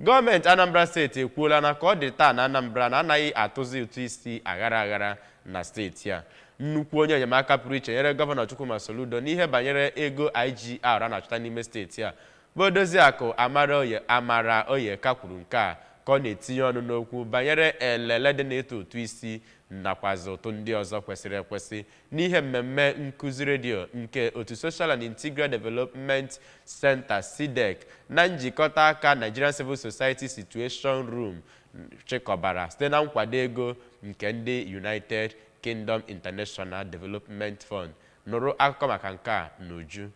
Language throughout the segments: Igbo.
Gọọmenti Anambra Steeti ekwuola na ka ọ dị taa na Anambra na anaghị atụzi ụtụ isi aghara aghara na steeti a. Nnukwu onye enyemaka pụrụ iche nyere Gọvanọ Chukwuma Soludo n'ihe banyere ego IGR a na-achọta n'ime steeti a, bụ Odoziakụ Amara Oyeka, kwuru nke a ka ọ na-etinye ọnụ n'okwu banyere elele dị n'ịtụ ụtụ isi nakwazi ụtụ ndị ọzọ kwesịrị ekwesị n'ihe mmemme nkụzi redio nke otu Social and Integral Development Center, SIDEC, na njikọta aka Nigerian Civil Society Situation Room chịkọbara site na nkwado ego nke ndị United Kingdom International Development Fund. Nụrụ akụkọ maka nke a n'uju.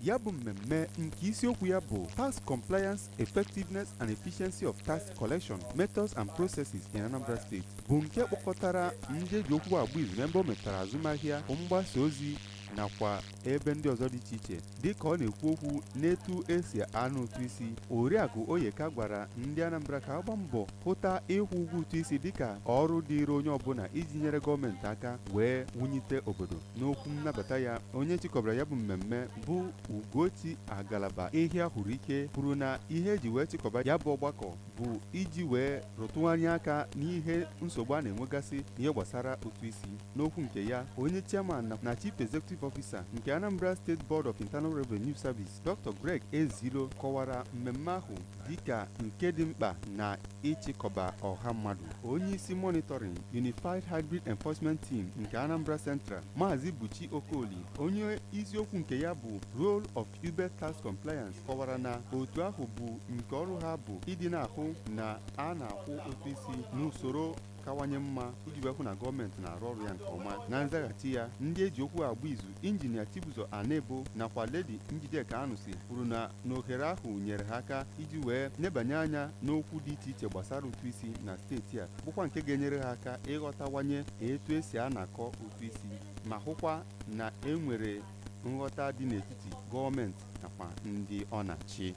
Ya bụ mmemme nke isiokwu ya bụ "Tax Compliance, Effectiveness and Efficiency of Tax Collection, Methods and Processes in Anambra State" bụ nke kpọkọtara ndị eji okwu agba izu n'ebe o metara azụmahịa, mgbasa ozi nakwa ebe ndị ọzọ dị iche iche. Dịka ọ na-ekwu okwu n'etu esi anụ ụtụ isi, Oriakụ Oyeka gwara ndị Anambra ka agba mbọ hụta ịkwụ ụgwọ ụtụ isi dịka ọrụ dịịrị onye ọbụla iji nyere gọọmenti aka wee wulite obodo. N'okwu nnabata ya, onye chịkọbara ya bụ mmemme, bụ Ugochi Agalaba Ehia hụrụ ike, kwuru na ihe eji wee chịkọba ya bụ ọgbakọ bụ iji wee rụtụwanye aka n'ihe nsogbu a na-enwegasị n'ihe gbasara ụtụ isi. N'okwu nke ya, onye chairman na chief executive officer nke Anambra State Board of Internal Revenue Service, Dr. Greg Ezilo, kọwara mmemme ahụ dịka nke dị mkpa na ịchịkọba ọha mmadụ. Onye isi monitoring Unified Hybrid Enforcement Team nke Anambra Central, Maazị Buchi Okoli, onye isiokwu nke ya bụ "Role of Uber Tax Compliance", kọwara na otu ahụ bụ nke ọrụ ha bụ ịdị na-ahụ na a na-akwụ ụtụ isi n'usoro kawanye mma iji wee hụ na gọọmenti na-arụ ọrụ ya nke ọma. Na nzaghachi ya, ndị eji okwu agba izu, Injinia Chibuzo Anebo nakwa Ledi Njideka Anụsi, kwuru na n'ohere ahụ nyere ha aka iji wee nebanye anya n'okwu dị iche iche gbasara ụtụ isi na steeti a, bụkwa nke ga-enyere ha aka ịghọtawanye etu esi anakọ ụtụ isi ma hụkwa na e nwere nghọta dị n'etiti gọọmenti nakwa ndị ọ na-achị.